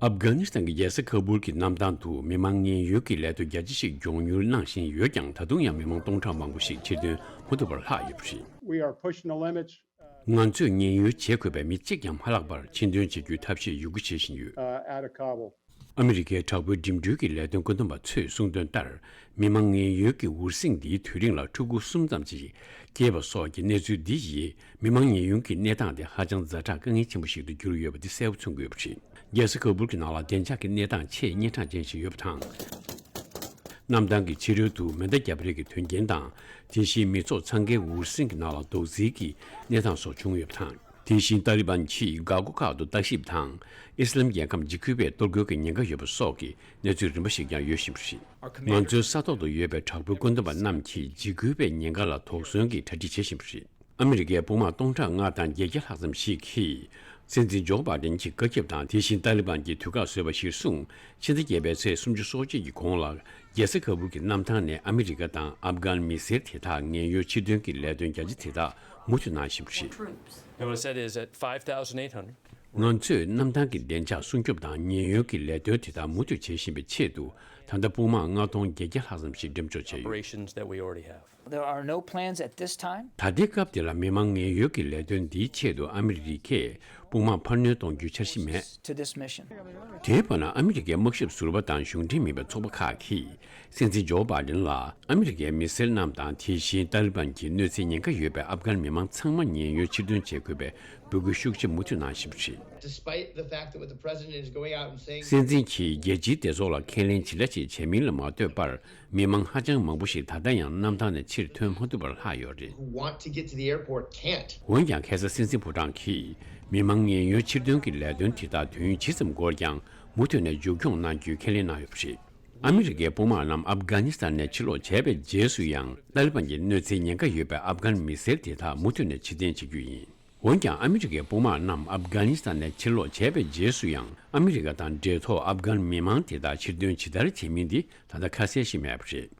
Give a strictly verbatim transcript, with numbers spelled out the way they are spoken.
ཨབ་གྷ་ནི་སི་ཐན་གྱི་རྒྱལ་ས་ཁ་བུལ་གྱི་གནམ་ཐང་དུ་མི་མང་ཉེན་གཡོལ་གྱི་ལས་དོན་རྒྱ་ཆེ་ཞིག་མགྱོགས་མྱུར་གནང་བཞིན་ཡོད་ཀྱང་། ད་དུང་ཡང་མི་མང་སྟོང་ཕྲག་མང་པོ་ཞིག་ཕྱིར་ཐོན་མ་ཐུབ་པར་ལྷག་ཡོད་པ་རེད། We are pushing the limits. ང་ཚོས་ཉེན་གཡོལ་བྱེད་དགོས་པའི་མི་གཅིག་ཀྱང་མ་ལྷག་པར་ཕྱིར་འདོན་བྱེད་རྒྱུའི་ཐབས་ཤེས་ཡོད་རྒུ་བྱེད་བཞིན་ཡོད། Uh, out of Kabul. ཨ་མི་རི་ཀའི་དྲག་པོའི་འགྲིམ་འགྲུལ་གྱི་ལས་དོན་བཀོད་འདོམས་པ་ཚོས་གསུངས་དོན་ལྟར། མི་མང་ཉེན་གཡོལ་གྱི་འུར་ཟིང་འདིའི་དུས་རིང་ལ་ཕྲུ་གུ་གསུམ་ཙམ་ཞིག་སྐྱེས་པ་སོགས་ཀྱི་གནས་ཚུལ་འདི་ཡིས། མི་མང་ཉེན་གཡོལ་གྱི་གནས་སྟངས་དེ་ཧ་ཅང་ཛ་དྲག་དཀའ་ངལ་ཆེན་པོ་ཞིག་ཏུ་གྱུར་ཡོད་པ་འདི་གསལ་པོ་མཚོན་གྱི་ཡོད་པ་རེད། རྒྱལ་ས་ཁ་བུལ་གྱི་ནང་ལ་བདེ་འཇགས་ཀྱི་གནས་སྟངས་ཆེས་གཉན་འཕྲང་ཅན་ཞིག་ཡོད་པ་དང་། གནམ་ཐང་གི་ཕྱི་རོལ་དུ་མེ་མདའ་བརྒྱབ་རེས་ཀྱི་དོན་རྐྱེན་དང་། དེ་བཞིན་མི་ཚོགས་འཚང་ཁའི་འུར་ཟིང་གི་ནང་ལ་རྡོག་རྫིས་ཀྱི་གནས་སྟངས་སོགས་བྱུང་ཡོད་པ་དང་། དེ་བཞིན་ཏཱ་ལི་བན་གྱིས་འགག་སྒོ་ཁག་ཏུ་ལྟ་ཞིབ་དང་། ཨི་སི་ལམ་རྒྱལ་ཁམས་འཇིགས་སྐུལ་བས་གཏོར་རྒོལ་གྱི་ཉེན་ཁ་ཡོད་པ་སོགས་ཀྱི་གནས་ཚུལ་རིམ་པ་ཞིག་ཀྱང་ཡོད་བཞིན་པ་རེད། ང་ཚོའི་ས་ཐོག་ཏུ་ཡོད་པའི་དྲག་པོའི་བཀོད་འདོམས་པ་རྣམས་ཀྱིས་འཇིགས་སྐུལ་བའི་ཉེན་ཁ་ལ་དོགས་ཟོན་གྱིས་གྲ་སྒྲིག་བྱེད་བཞིན་པ་རེད། ཨ་མི་རི་ཀའི་དཔུང་དམག་སྟོང་ཕྲག་ལྔ་དང་བརྒྱད་བརྒྱ་ལྷག་ཙམ་ཞིག་གིས། སྲིད་འཛིན་ཇོ་བྷའི་ཌེན་གྱི་བཀའ་ཁྱབ་དང་། དེ་བཞིན་ཏཱ་ལི་བན་གྱི་དུས་བཀག་བཟོས་པ་གཞིར་བཟུང་། ཕྱི་ཟླ་བརྒྱད་པའི་ཚེས་སུམ་ཅུ་སོ་གཅིག་གི་གོང་ལ། རྒྱལ་ས་ཁ་བུལ་གྱི་གནམ་ཐང་ནས་ཨ་མི་རི་ཀ་དང་ཨབ་གྷན་མི་སེར་དེ་དག་ཉེན་གཡོལ་ཕྱིར་འདོན་གྱི་ལས་དོན་རྒྱ་ཆེ་དེ་དག་མུ་མཐུད་གནང་བཞིན་པ་རེད། Troops. Now, what I said is at five thousand eight hundred. ང་ཚོས་གནམ་ཐང་གི་བདེ་འཇགས་སྲུང་སྐྱོབ་དང་ཉེན་གཡོལ་གྱི་ལས་དོན་དེ་དག་མུ་མཐུད་བྱེད་བཞིན་པའི་ཆེད་དུ། ད་ལྟ་དཔུང་དམག་ལྔ་སྟོང་བརྒྱད་བརྒྱ་ལྷག་ཙམ་ཞིག་འགྲེམས་འཇོག་བྱས་ཡོད། Operations that we already have. There are no plans at this time. ད་ལྟའི་སྐབས་འདི་ལ་མི་མང་ཉེན་གཡོལ་གྱི་ལས་དོན་འདིའི་ཆེད་དུ་ཨ་མི་རི་ཀས་དཔུང་དམག་འཕར་སྣོན་གཏོང་རྒྱུའི་འཆར་གཞི་མེད། To this mission. དེའི་བར་ན་ཨ་མི་རི་ཀའི་དམག་ཞབས་ཟུར་པ་དང་གཞུང་འབྲེལ་མིན་པའི་ཚོགས་པ་ཁག་གིས། སྲིད་འཛིན་ཇོ་བྷའི་ཌེན་ལ་ཨ་མི་རི་ཀའི་མི་སེར་རྣམས་དང་། དེ་བཞིན་ཏཱ་ལི་བན་གྱི་གནོད་འཚེའི་ཉེན་ཁ་ཡོད་པའི་ཨབ་གྷན་མི་མང་ཚང་མ་ཉེན་གཡོལ་ཕྱིར་འདོན་བྱེད་དགོས་པའི་འབོད་སྐུལ་ཤུགས་ཆེ་མུ་མཐུད་གནང་བཞིན་པ་རེད། Despite the fact that what the president is going out and saying. སྲིད་འཛིན་གྱིས་རྒྱལ་སྤྱིའི་སྡེ་ཚོགས་ལ་ཁས་ལེན་ཇི་འདྲ་ཞིག་བྱས་མིན་ལ་མ་ལྟོས་པར། མི་མང་ཧ་ཅང་མང་པོ་ཞིག་ད་ལྟ་ཡང་གནམ་ཐང་ནས་ཕྱིར་ཐོན་མ་ཐུབ་པར་ལྷག་ཡོད་རེད། Who want to get to the airport can't. འོན་ཀྱང་ཁ་སང་སྲིད་འཛིན་ཕོ་བྲང་གིས་མི་མང་ཉེན་གཡོལ་ཕྱིར་ཐོན་གྱི་ལས་དོན་དེ་དག་དུས་ཡུན་ཇི་ཙམ་འགོར་ཀྱང་མུ་མཐུད་ནས་མཇུག་སྐྱོང་གནང་རྒྱུའི་ཁས་ལེན་གནང་ཡོད་པ་རེད། ཨ་མི་རི་ཀའི་དཔུང་དམག་རྣམས་ཨབ་གྷ་ནི་སི་ཐན་ནས་ཕྱིར་ལོག་བྱས་པའི་རྗེས་སུ་ཡང་། ཏཱ་ལི་བན་གྱི་གནོད་འཚེའི་ཉེན་ཁ་ཡོད་པའི་ཨབ་གྷན་མི་སེར་དེ་དག་མུ་མཐུད་ནས་ཕྱིར་འཐེན་བྱེད་རྒྱུ་ཡིན། འོན་ཀྱང་ཨ་མི་རི་ཀའི་དཔུང་དམག་རྣམས་ཨབ་གྷ་ནི་སི་ཐན་ནས་ཕྱིར་ལོག་བྱས་པའི་རྗེས་སུ་ཡང་། ཨ་མི་རི་ཀ་དང་འབྲེལ་ཐོག་ཨབ་གྷན་མི་མང་དེ་དག་ཕྱིར་འདོན་ཇི་ལྟར་བྱེད་མིན་འདི་ད་ལྟ་ཁ་གསལ་ཞིག་མེད་པ་རེད།